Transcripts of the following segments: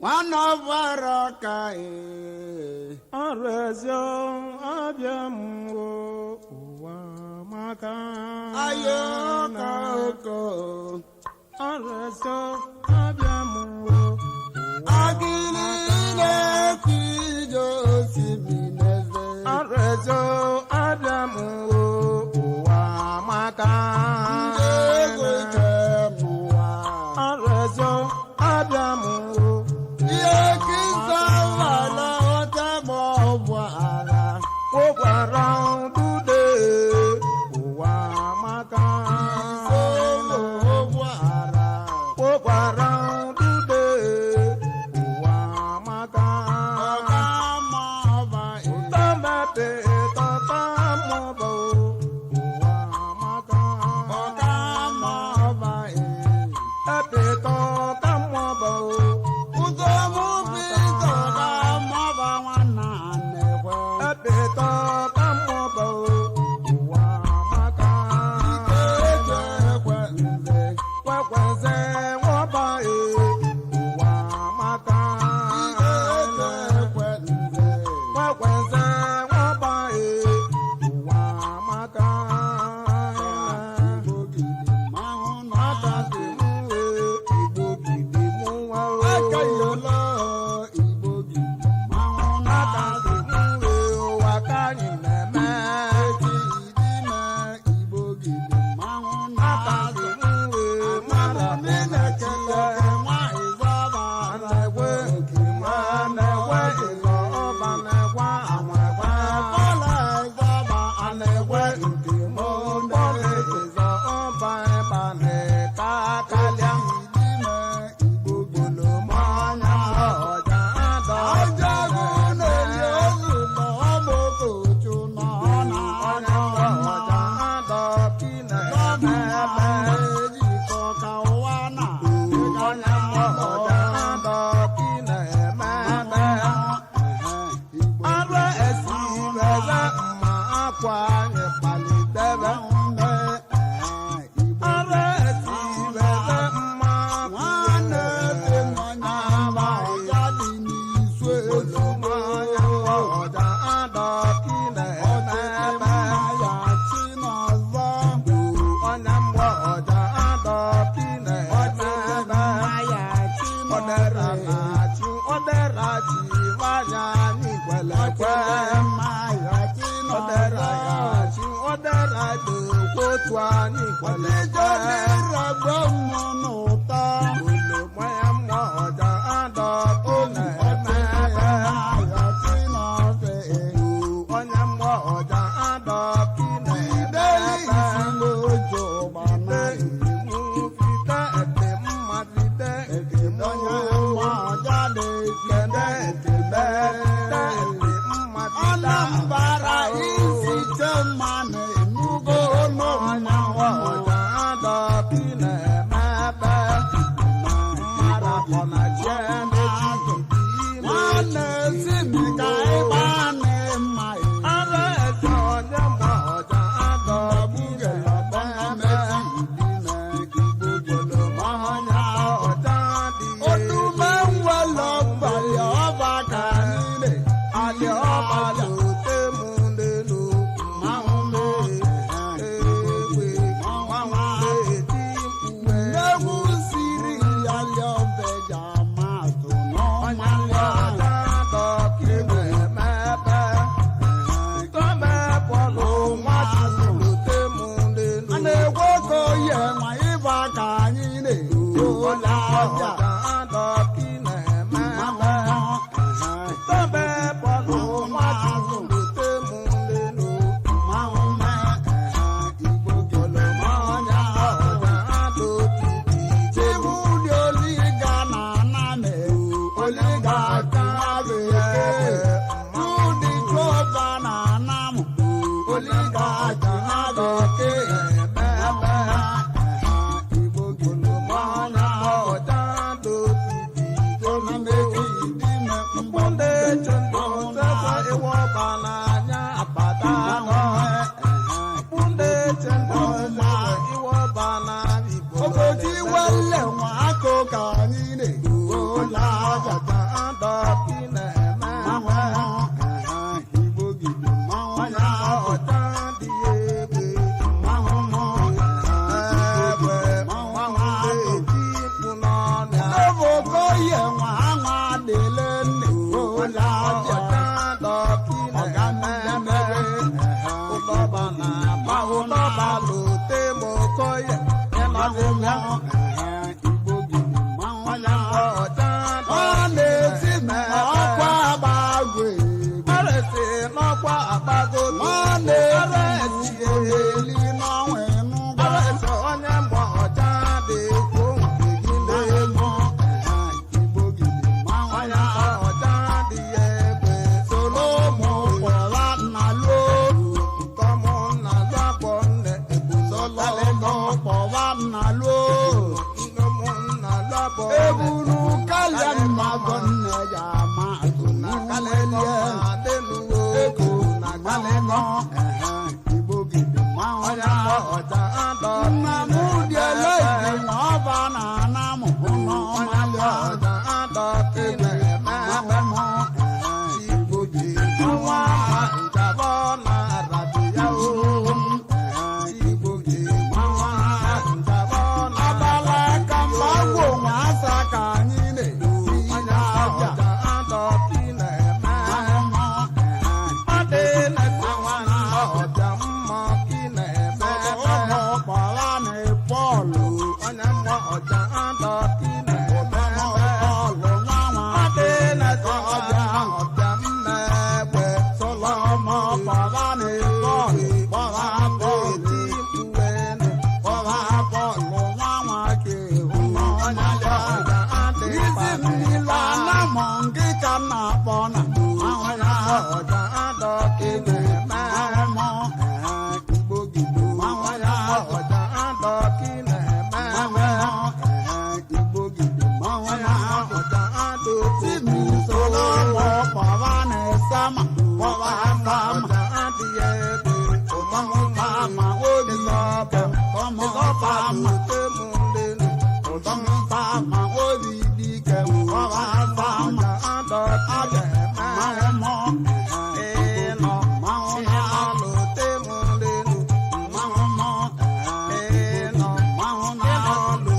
Nwanne ọbara ka ee. Ọrụ abịa m o, ụwa maka. Ayo ka oko. Ọrụ abịa m o. Agịrị na-ekwu ije osimiri n'eze. Ọrụ abịa m o, ụwa maka. Ndị ego ike mụwa. Ọrụ abịa m o. Ihe kisa wala ọcha ma ọ bụ ala. Ụkwara dude, ụwa maka. Solo bụ ala. Ụkwara dude, ụwa maka. Ọka ma ọba ee. Tọ́mọ̀tì tọ́tọ́ mọ̀ bọ̀ ụwa maka. Ọka ma ọba ee. Ẹ̀pẹ̀ tọ́tọ́ mọ̀ bọ̀. Ụzọ mụ bi tọka ma ọba nwanna na-ekwe. Ẹ̀pẹ̀ tọ́tọ́ mọ̀ bọ̀ ụwa maka. Ike eji ekwe nze. Kwekwenze wọ́n bá e ụwa maka. Ike eji ekwe nze. Kwekwenze wọ́n bá e ụwa maka. Igbo gidi mmanwụ Aka na-azụ. dị mụ wee, Igbo gidi mụ nwa o. Aka yọlọ Igbo gidi mmanwụ Aka na-azụ. dị mụ wee, ụwa ka anyị na-eme. Eti idime Igbo gidi mmanwụ Aka na-azụ. dị mụ wee, mara Amụ na-ekele nwa ịzọba. na-ekwe ma na-ekwe ịzọ ọba na-ekwe anwekwe. Bọla ịzọba. A na-ekwe nke mụ bọla ịzọ ọba ịba na-eka kalịa. Idime Igbo gidi Mmanya ọja adọ. Ajagu na-eli ozu ma ọ bụ okochu na ọ Onye na-akọ ọja adọ ki na-eme ebe. Ejikọ ka ụwa na Onye ọja adọ ki na-eme ebe. Arụ esi eze mma akwa anyị kpalitebe. Arụ esi eze mma Nwanne dị mmanya ma ọja dị n'izu ezu. Onye ọja adọ ki na-eme ebe. Ya chi n'ọzọ. Onye mgbe ọja adọ ki na-eme ebe. Ya chi Ọdera n'ọzọ. na-achị ọdera chi nwanyị anyị kwele kwe. Ya chi Ọdera n'ọzọ. ya chi ọdera dokwu otu anyị kwele Ọdịjọ kwe. n'ịragbo mmụ n'ụtọ. Olomọ ya mmụọ ọja adọ ki na-eme ebe. Ya chi n'ọzọ. Onye mmụọ ọja adọ ki na-eme Ideli ebe. isi n'ojo gbana. Fite ete mma fite ete Onye mma. mma ọja dị Kede ete be fite ete mma fite. Anambra isi chema na-enugo Onye mmụọ ọja adọ ki na-eme ebe. Mara kọ na chi na-echi Nwanne si mi ka ịgba na mma. Ara ete onye mmụọ ọja adọ ki na-eme ebe. Onye ọja dị Odume nwere ọgbalị ọba ka niile. Ali ọba lòtẹ́ mú lẹ́nu mmanwụ mee egbe mmanwụ mee ti mkpuwe. N'egwu siri ya lịọbeja ma. Ọba ama abịa mmanwụ mọ mmanwụ na-alụ mmanwụ mọ mmanwụ na-alụ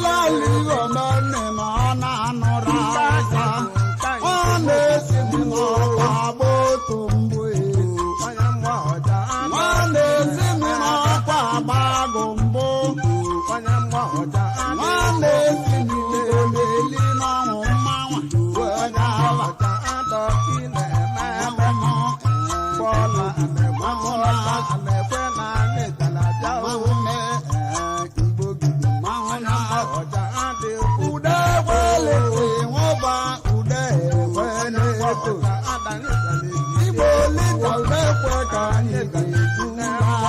Eyikelalịghọmenne ma ọ na-anụrụ asa ọ na-esi m n'ọkwa agba otu mbụ nwa na-esi m n'ọkwa agba agụ mbụ nwa na-esi m n'eli n'ọnwụ mmanwụ onye ala Ude ekwele nwụba ude ekwe na-eto Igbo lita ude ekwe ka anyị ga-ebu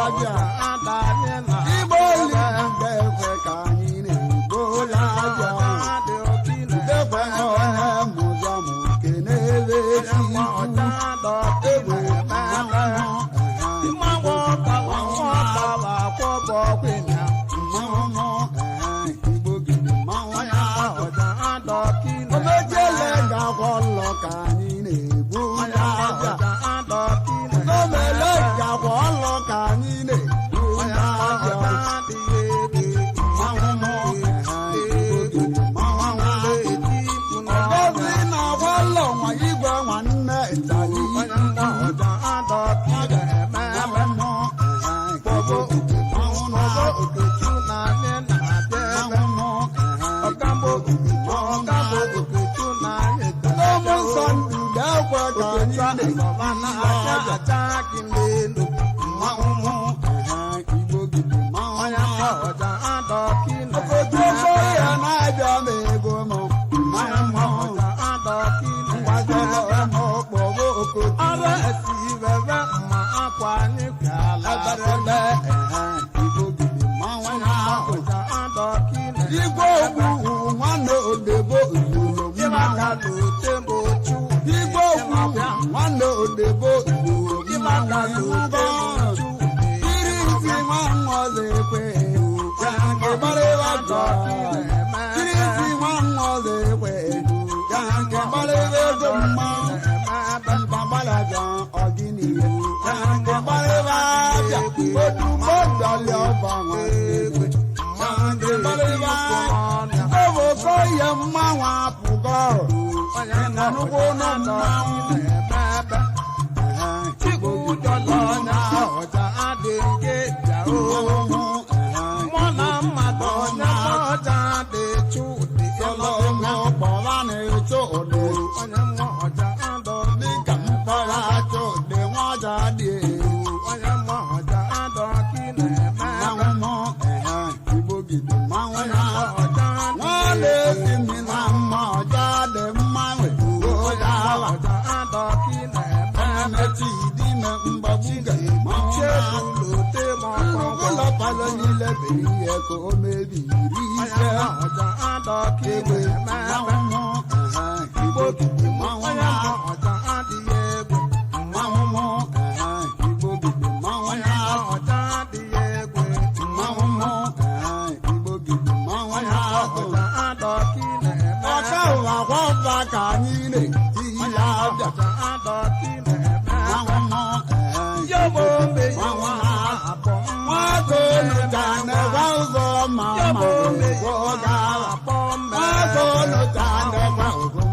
abịa Igbo lita ude ekwe ka anyị na-ebu abịa Ude ekwe ọha mụzọ mụ kenele chi egbe Omejele ga-akwọ ụlọ ka anyị na-ebu aja. Omele ga-akwọ ụlọ ka anyị na-ebu aja. Ọgọzi na-agwa ụlọ nwa igwe nwanne ịtali. N'ụmụ nsọ ndụ dekwe ka anyị na-ebu aja. Okotu ofe ya na-abịa m ego m ngwazọrọ m okporo okotu eberebe igwe ogwu nwanne odebo igbo igwe ogwu nwanne odebo igbo iri isi nwa nwa ekwe iri isi nwa nwa ekwe ego mmanwụ mgbalaja ọdịnihu mgbalịba abịa odumọdọlị ọba nwa owoko ihe mmanwụ apụgo nnukwu ụlọ mmanwụ. Kpọwa na-eche ụdị dịka mkpọrọ achọ ụdị nwa ọja dị mmanwụ nwa na-esi mmiri na mma ọja dị mmanwụ ala emechi ime mgbagbu ụlọ palọ niile bere ihe ka o mebiri ike egbe mmanwụ ọka ụwa kwa ka anyị na-eti ya abịa.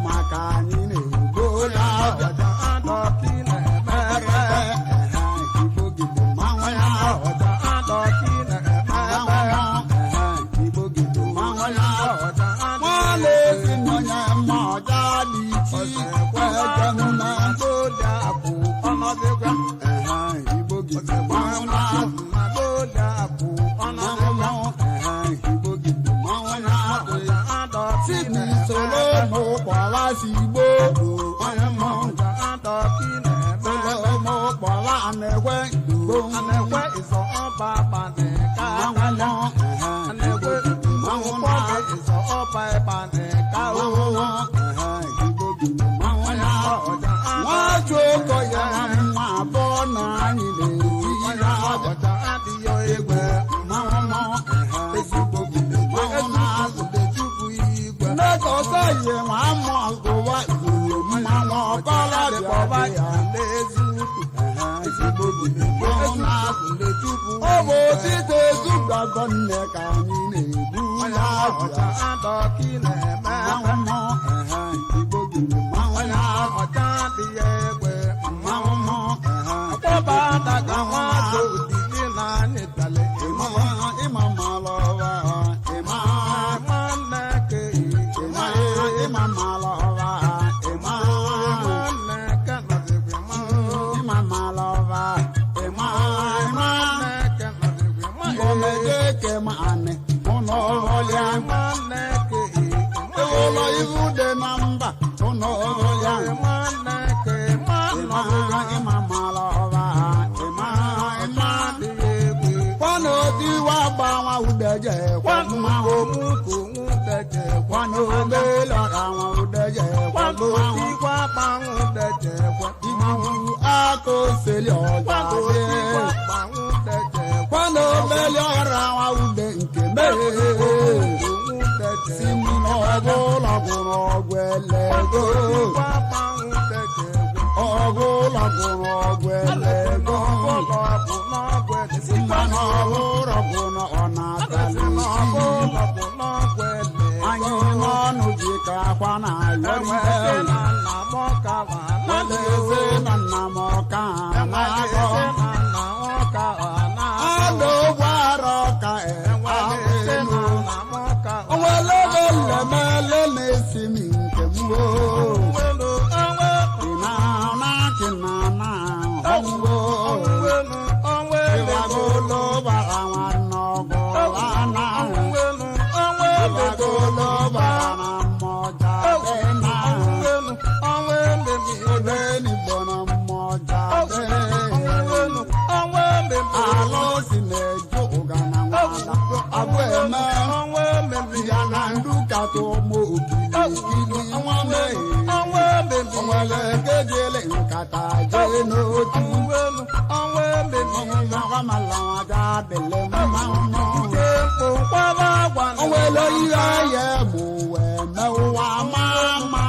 Maka anyị na-ego ya Anekwe ịzọ ọba gbanịka anekwe ụkwọ gị ịzọ ọba ịgbanịka o. Nwachukwu ya mma abụọ na anyị na-eti ya. Ọja adịghị egwe. abọ nne ka anyị na-ebu ya mmanwụ mụ ehe Igbo gidi mmanwụ na mmanwụ mụ ehe ịma malọwa ịma ịma ịma malọwa ịma ịma malọwa ịma ịma ngomejeke maanị ụnọ ọlịa ụlọ iwu dị na mba ụnọ ọlịa ịma ịma malọwa ịma ịma kwana obi wa gbanwa udeje kwa mmanwụ kwana obele ọra nwa udeje kwa mmanwụ igbu aka oseli ọja ye kwana obele ọra nwa ude nke mee si m n'ọgụ ụlọ gwụrụ ọgwụ elego ọgụ ụlọ gwụrụ ọgwụ elego mmanụ ọgụ ụlọ gwụrụ ọ na-atalị anyị n'ọnụ ji ka akwa na-ayọrọ eze na nna m ọka na-akọ alụ gwara ọka enu onwelebe lemele na-esi m nke m oo na na na ọnwụ ịwagolo bara nwanne ọgụ ana ịwagolo bara na mmọja na odenigbo na mmọja alụ si na-eju ụga na nwada abụ eme ya na ndukata ụmụ okirikiri nwa mee onwere nke jele nkata jee n'otu onwere ihe ya mụ wee mewụwa maa mma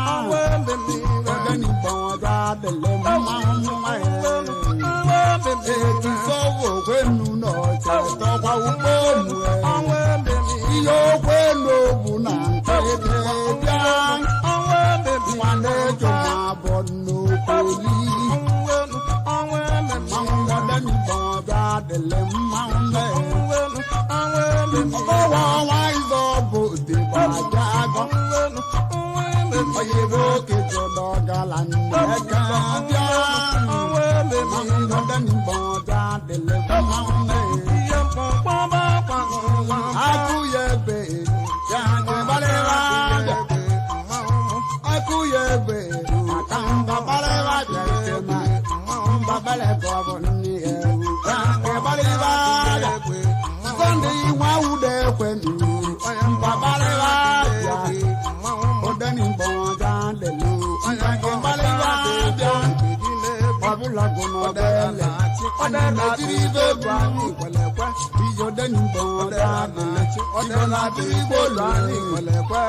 odenigbo adịlị mma nwa etu sọvụ okwenu n'ọcha tọkwa ukponu ihe okwenu ogwu na nke bịa nwanne jụma abọ n'okoli mmanwụ odenigbo adịlị mma nwa ọkọwa ọnwa ịzọ bụ dịgba aja agọ oyibo kejọdọ gala nneka bịa mmanwụ odenigbo adịlị mma nwa akụ ya ebe ya gbalịwa bịa akụ ya ebe maka mgbalịwa bịa ikema mgbalị bụ nne ya gbalịwa bịa Sọnde nwa ude ekwe nụ mgbalịwa bịa odenigbo ga lelu mgbalịwa bịa ọbụla gụ n'ọbele ọdịnadịrị ibe bụ anyị ijo odenigbo ga lele ọdịnadịrị igbo lụ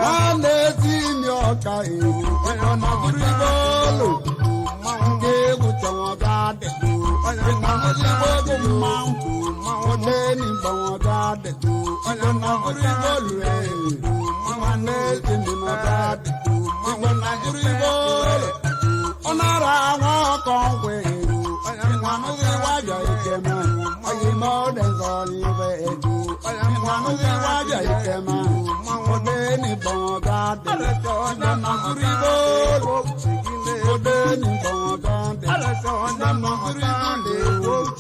nwanne ezi imi ọka ewu ọdịnadịrị igbo lụ nke egwu chọrọ ga dị ọdịnadịrị igbo bụ mmanwụ odenigbo ga dị ọdịnadịrị igbo lụ nwanne ezi imi ọka dị ọdịnadịrị igbo lụ ọ nara anwa ọkọ nkwe eru ịnwanụghị wabịa ikeme oyime ode nzọ n'ibe eju ịnwanụghị wabịa ikeme odenigbo ga dị ọdịnadịrị igbo lụ odenigbo ga dị ọdịnadịrị igbo lụ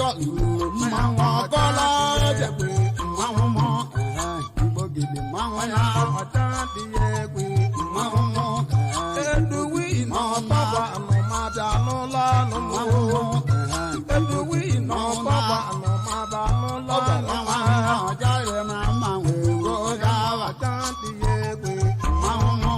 Mmanwụ ọkọlọ jẹgbe mmanwụ mọ Igbo gidi mmanwụ na mmanwụ mọ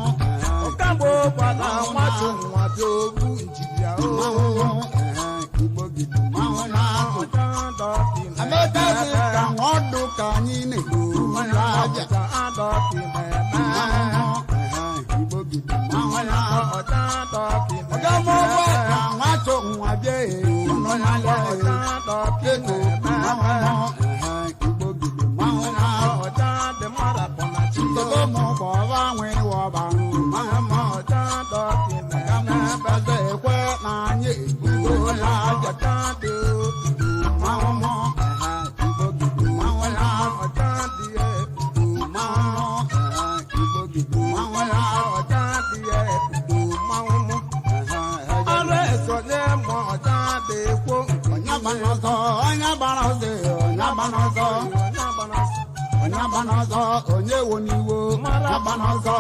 Agba n'ọzọ, onye wo n'iwo. Agba n'ọzọ.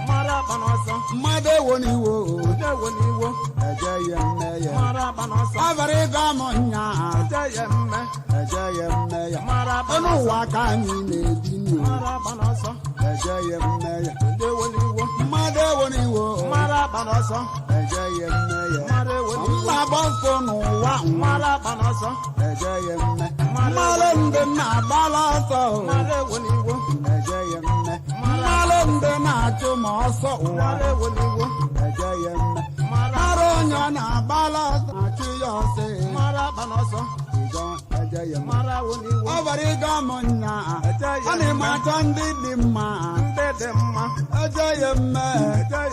Mara agba n'ọsọ. Mmadụ ewo n'iwo. Onye wo n'iwo. Eje ya mme ya. Mara agba n'ọsọ. Abara ịga m nya. Eje ya mme. Eje ya mme ya. Mara agba Ọnụ n'ọsọ. ụwa ka anyị na-ebi nụ. Mara agba n'ọsọ. Eje ya mme ya. Onye wo n'iwo. Mmadụ ewo n'iwo. Mara agba n'ọsọ. Eje ya mme ya. Mara ewo n'iwo. Mma gbọ ọsọ n'ụwa nwa. Mara agba n'ọsọ. Eje ya mme. Mmalụ ndị na-agbala ọsọ. Mara ewo n'iwo. Eje ya mme. Mmalụ ndị na-achụ ma ọsọ ụwa. Mara ewo n'iwo. Eje ya mme. Mara Mara onye ọ na-agbala ọsọ na-achụ ya ọsọ. Mara agba n'ọsọ. Ịjọ eje ya mme. Mara ewo n'iwo. Ọ bara ịga m nya. Eje ya A na-eme achọ ndị dị mma. Ndị dị mma. Eje ya mme.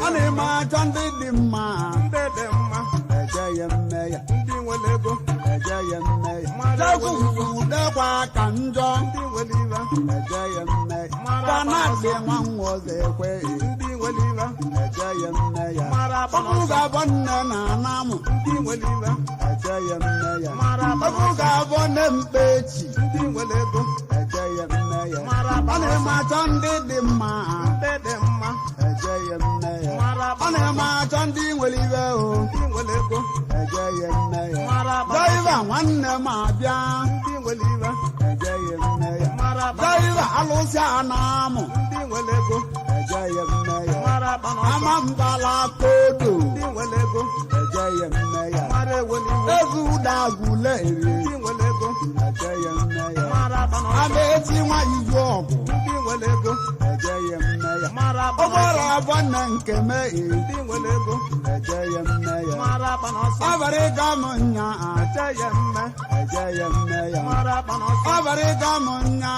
A na-eme achọ ndị dị mma. Ndị dị mma. Eje ya mme ya. Ndị nwere ego. Eje ya mme ya. Mara ewo n'iwo. Dekwa ka njọ. Ndị nwere iwe. Eje ya mme ya. Banadị nwa nwoke ekwe. Ndị nwere iwe. Eje ya mme ya. Mara agba Ọbụ n'ọsọ. ga-abọ nne na anamụ. Ndị nwere iwe. Eje ya mme ya. Mara agba Ọbụ n'ọsọ. ga-abọ nne mkpe echi. Ndị nwere ego. Eje ya mme ya. Mara agba Ọ na-eme n'ọsọ. achọ ndị dị mma. Ndị dị mma. Eje ya mme ya. Mara agba Ọ n'ọsọ. na-eme achọ ndị nwere iwe o. Ndị nwere ego. Eje ya mme ya. Mara agba n'ọsọ. Daiva nwanne m abịa. Ndị nwere iwe. Eje ya mme ya. Mara agba n'ọsọ. Daiva alụsị a na-amụ. Ndị nwere ego. Eje ya mme ya. Mara agba n'ọsọ. Ama mbala kodo. Ndị nwere ego. Eje ya mme ya. Mara ewo n'iwo. Ezi ụda agwụla eri. Ndị nwere ego. Eje ya mme ya. Mara agba n'ọsọ. Ama eti nwa izu ọgụ. Ndị nwere ego. Eje ya mme ya. Mara agba n'ọsọ. Ụgbọrọ abụọ nne nke mee. Ndị nwere ego. Eje ya mme ya. Mara agba n'ọsọ. Ọbara ịga m nya. Eje ya mme. Eje ya mme ya. Mara agba n'ọsọ. Ọbara ịga m nya.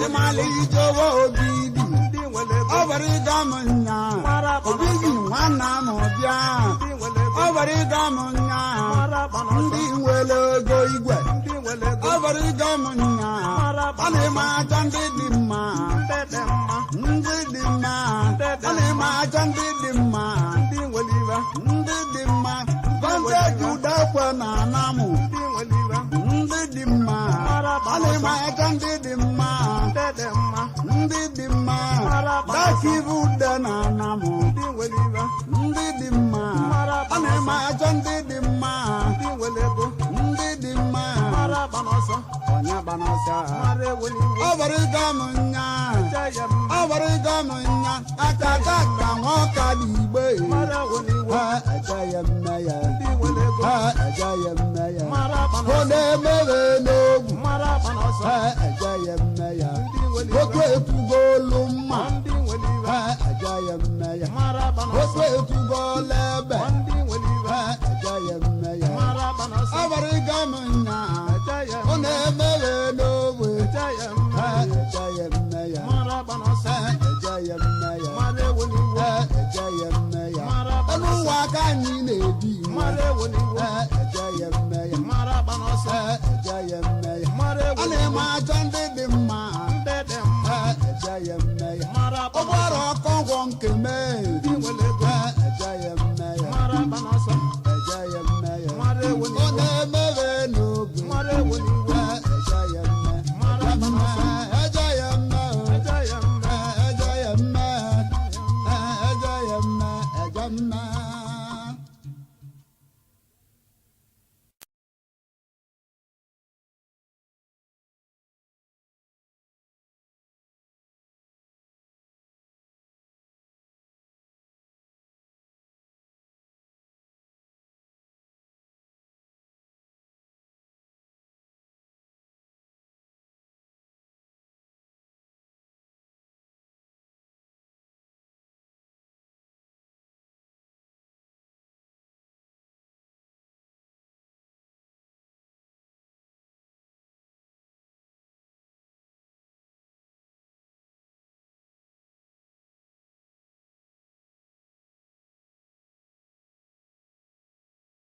Ịmala ijewe obi dị. Ndị nwere ego. Ọbara ịga m nya. Mara agba Obi n'ọsọ. gị nwanna m bịa. Ndị nwere ego. Ọbara ịga m nya. Mara agba n'ọsọ. Ndị nwere ego igwe. Ndị nwere ego. Ọbara ịga m nya. Ọ na-eme achọ ndị dị mma. Ndị dị mma. Ndị dị mma. Ọ na-eme achọ ndị dị mma. Ndị nwere iwe. Ndị dị mma. Bọnde judekwe na anamụ. Ndị nwere iwe. Ndị dị mma. Ọ na-eme achọ ndị dị mma. Ndị dị mma. Ndị dị mma. Dakibu ude na anamụ. Ndị nwere iwe. Ndị dị mma. Ọ na-eme achọ ndị dị mma. Ndị nwere ego. Ndị dị mma. Mara agba n'ọsọ. Onye gbanọsọ. Mara ewo n'iwo. Ọ bara ịga m nya. Eje ya mme. Ọ bara ịga m nya. Aka ka nwoke dị igbe. Mara ewo n'iwo. Ha eje ya mme ya. Ndị nwere ego. Ha eje ya mme ya. Mara agba Ọ n'ọsọ. na-emeghe n'ogwu. Mara agba n'ọsọ. Ha eje ya mme ya. Ndị nwere iwe. Otu etugo olu mma. Ndị nwere iwe. Ha eje ya mme ya. Mara agba n'ọsọ. Otu etugo ebe. Ndị nwere iwe. Ha eje ya mme ya. Mara agba n'ọsọ. Ọ bara ịga m nya. Eje ya Ọ mme. na-emeghe n'ogwe. Eje ya mme. Ha eje ya mme ya. Mara agba n'ọsọ. Ha eje ya mme ya. Mara ewo n'iwo. Ha eje ya mme ya. Mara agba Ọnụ n'ọsọ. ụwa aka anyị na-ebi nwa. Mara ewo n'iwo. Ha eje ya mme ya. Mara agba n'ọsọ. Ha eje ya mme ya. Mara ewo A n'iwo. na-eme achọ ndị dị mma. Ndị dị mma. Ha eje ya mme ya. Mara agba n'ọsọ. Ụgbọrọ ọkọngwọ nke mee.